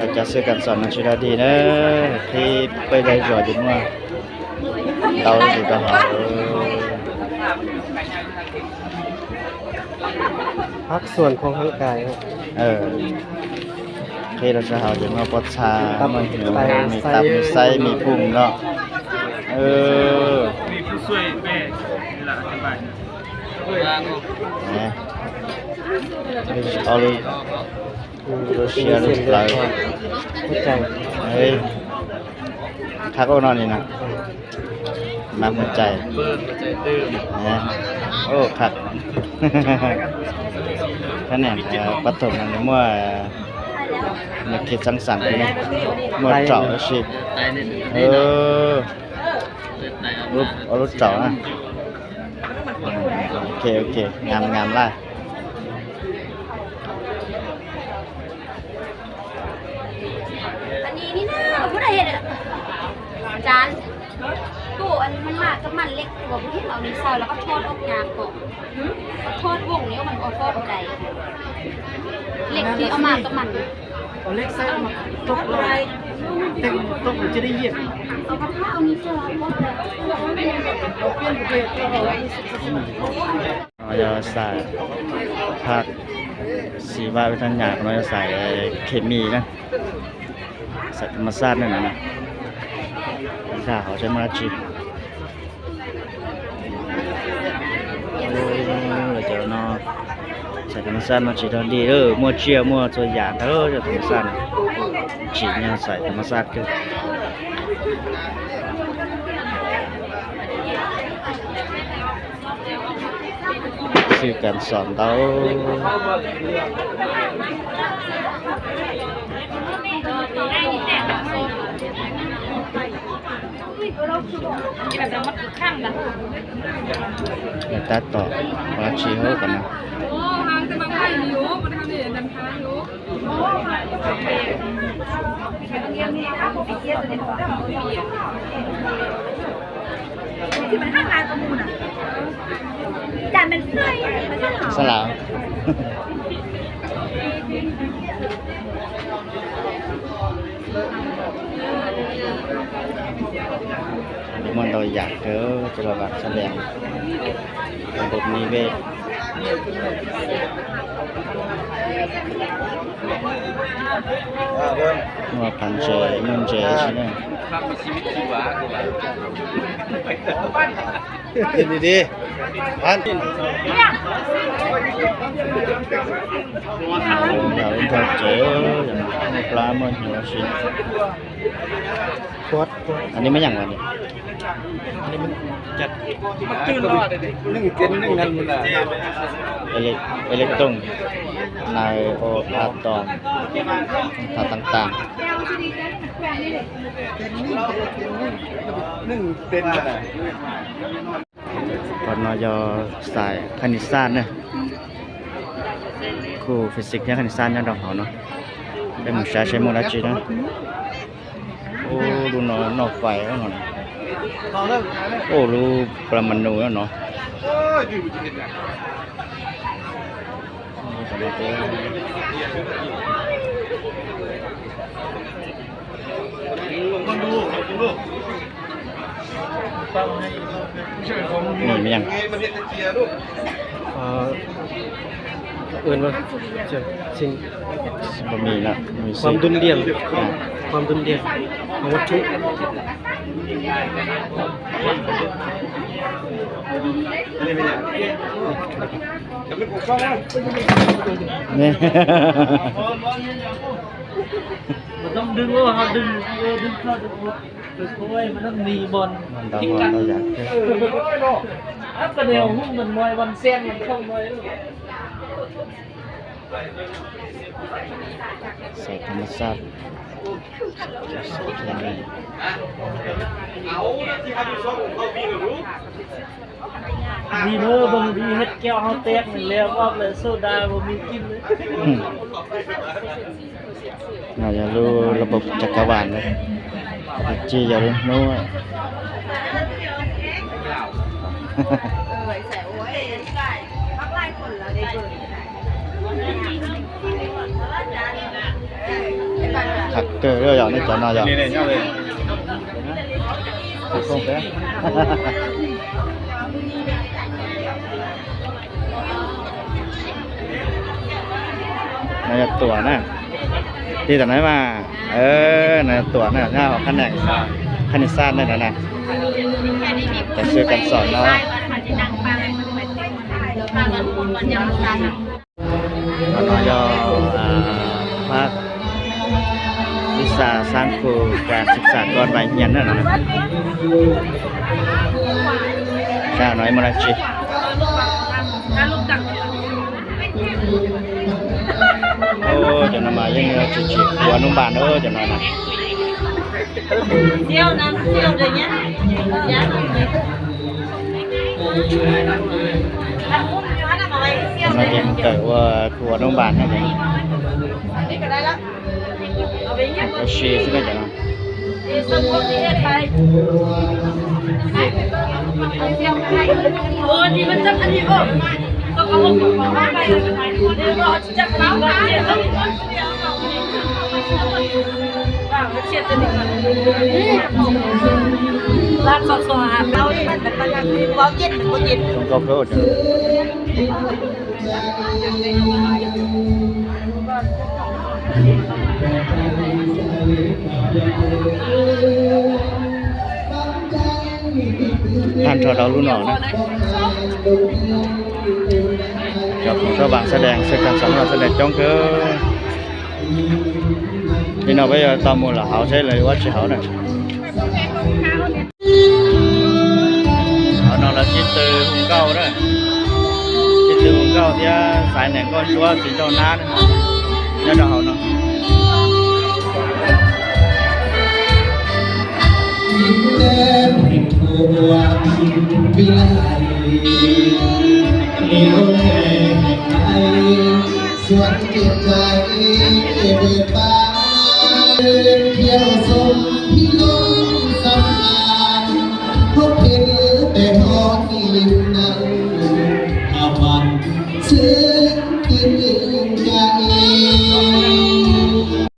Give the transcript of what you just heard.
ອາຈານຊື່ການສອນ ນາງ ຊິດາດີເດີ ທີ່ໄປໄດ້ຈອຍຢູ່ເມືອງເຕົາຢູ່ຕະຫາ ເອີ ພາກສ່ວນຂອງຮ່າງກາຍເນາະ ເອີ ເພດລາຊະເຮົາຈະມາປອດຊາ ມີຕັບ ມີຫົວ ມີຕັບ ມີໄສ້ ມີພຸງເນາະ ເອີ ມີຜູ້ຊ່ວຍແມ່ນີ້ລະ ອະທິບາຍ ແມ່ ເອົາເລີຍ ອືມ ໂຣເຊຍ ລູກຫຼານ ຫົວໃຈ ເຮີ້ຍ ຄັກໂອເນາະນີ້ນະ ອືມ ມາກຫົວໃຈ ເປີດຫົວໃຈຕື່ມ ແມ່ນ ໂອ້ ຄັກ ຄະແນນ ເອີ ປະຖົມ ອັນນີ້ ມົວ ເອີ ນັກຄິດສ້າງສັນ ມົວເຈົ້າຊິ ເອີ ເອົາລົດເຈົ້ານະ ໂອເຄ ໂອເຄ ງາມ ງາມຫຼາຍ. ອັນນີ້ນີ້ນະ ຜູ້ໃດເຮັດ ອາຈານ? ໂຕອັນມັນມາກັບມັນເຫຼັກຕົວ ບໍ່ເຫັນເອົານີ້ໃສ່ ແລ້ວກໍຖອດອອກຍາກເກາະ ຖອດວົງນີ້ມັນອອກ ຖອດບໍ່ໄດ້ ເຫຼັກທີ່ເອົາມາກັບມັນ ເອົາເຫຼັກໃສ່ ຕົກ ເຕັມຕົກ ຈະໄດ້ຢຽບ ເອົາຜ້າ ເອົານີ້ໃສ່ ເຮົາຈະສາຍພາກຊີວະວິທະຍາ ເຮົາຈະສາຍເຄມີນະ ສາຍທຳມະຊາດນັ້ນນະ ວິຊາເຮົາໃຊ້ມາຈີ ໂອ້ ເຈົ້າເນາະ ສາຍທຳມະຊາດມາຈີດອນດີເດີ ມົວເຈຍ ມົວໂຊຢາເດີ ສາຍທຳມະຊາດ ຈີນຍາ ສາຍທຳມະຊາດຄື ຊື່ການສອນເຮົາ ແລ້ວຕັດຕໍ່ ວ່າຊິເຮົາກັນນະ. ທີ່ມັນຫ່າງຫຼາຍກວ່າໝູ່ນະ ຈານແມ່ນເຟຍ ສະຫຼາວ ມ່ວນໂຕຢາກເດີ ຈະລະບາດສະແດງ ລະບົບນິເວດ ວ່າພັນເຈ ເງິນເຈຊິເນາະ ກິນດີໆ ພັນ ດາວເທາເຈ ປາໝົດຫົວຊິ ປອດ ອັນນີ້ແມ່ນຫຍັງວະນີ້? ອັນນີ້ມັນຈັດ ມັນຕື່ນແລ້ວ ໜຶ່ງເຕັນໜຶ່ງນັ້ນ ເອເລັກ ເອເລັກຕຣົງ ໃນໂອອາຕອມ ຕ່າງໆ ເຕັນໜຶ່ງ ເຕັນໜຶ່ງ ໜຶ່ງເຕັນນະ. ປນຍ ສາຍຄະນິດສາດເນາະ ຄູຟີຊິກ ຮຽນຄະນິດສາດຍາດດອກເຮົາເນາະ ເປັນໝູ່ຊາຍ ໃຊ້ໂມລາຈິເນາະ. ໂອ້ ດູໜໍ່ ໜໍ່ໄຟເນາະ ໂອ້ ລູກປະມານູເນາະ. ນີ້ແມ່ນຫຍັງ? ເອີ ເອີ້ນວ່າ ຊິນ ບໍ່ມີລະ ຄວາມດຸນດ່ຽງ ອ່າ ຄວາມດຸນດ່ຽງຂອງວັດຖຸ. ນີ້ ບໍ່ຕ້ອງດຶງ ເອີ ເຮົາດຶງ ເອີ ດຶງເຂົ້າ ໂອ້ຍ ມັນຕ້ອງມີບ່ອນ ມັນຕ້ອງມີບ່ອນ ເອີ ເຮົາຢາກ ເອີ ອັບກະແນວຫຸ້ມມັນມອຍ ວັນແຊງມັນເຂົ້າມອຍ. ສາຍທຳມະຊາດ ດີເດີ ເບິ່ງດີ ເຮັດແກ້ວເຮົາແຕກນີ້ແລ້ວ ອອກແລ້ວ ໂຊດາບໍ່ມີກິນເລີຍ. ອືມ ເຮົາຢາກຮູ້ລະບົບຈັກກະວານເດ້ ຈີຢາກຮູ້. ເອີ ໃສ່ ໂອ້ຍ ມັກຫຼາຍຄົນລະເດ້ເບິ່ງ. ຄັກເກີນເລີຍ ເຈົ້າ ໃນຈອນເນາະ ເຈົ້າ. ນີ້ໆ ເຈົ້າເອີຍ ນາຍກຕົວະນະ ທີ່ຕອນນັ້ນມາ ເອີ ນາຍກຕົວະນະ ຍາວຂະແໜງຄະນິດສາດນັ້ນນະ ການເຊີນການສອນເນາະ. ເຮົາເນາະ ຢູ່ ອ່າ ພາກວິຊາສ້າງຄູການສຶກສາກ່ອນໄວຮຽນນັ້ນນະ ສາວນ້ອຍໂມນາຈິ. ໂອ້ ເຈົ້ານ້ອຍມາຢ່າງນີ້ ຈິໆ ຄູອະນຸບານເດີ ເຈົ້ານ້ອຍນະ. ມາຮຽນເກີດວ່າຄູອະນຸບານນັ້ນເອງ ໂອເຄ ຊິໄດ້ຈ້ະເນາະ. ທ່ານ ຖອດເອົາ ລຸ້ນອອກນະ. ເຈົ້າຂອງສະຫວ່າງສະແດງ ເຊິ່ງການສຳຮອດສະແດງຈ້ອງເກີນ ພີ່ນ້ອງໄປຕໍ່ໝູ່ລະເຮົາໃຊ້ເລີຍວ່າຊິເຮົານະ. ເຮົານອນລະຊິດຕື່ຮຸງເກົ້າເດີ ຊິດຕື່ຮຸງເກົ້າ ເທື່ອສາຍແໜງກ້ອນຊົ່ວ ສີເຈົ້ານານ ຍາດເຮົາເນາະ. ສວນຈິດໃຈເບີກບານ ຂຽວສົມພິລົມສຳລານ ພົບເຫັ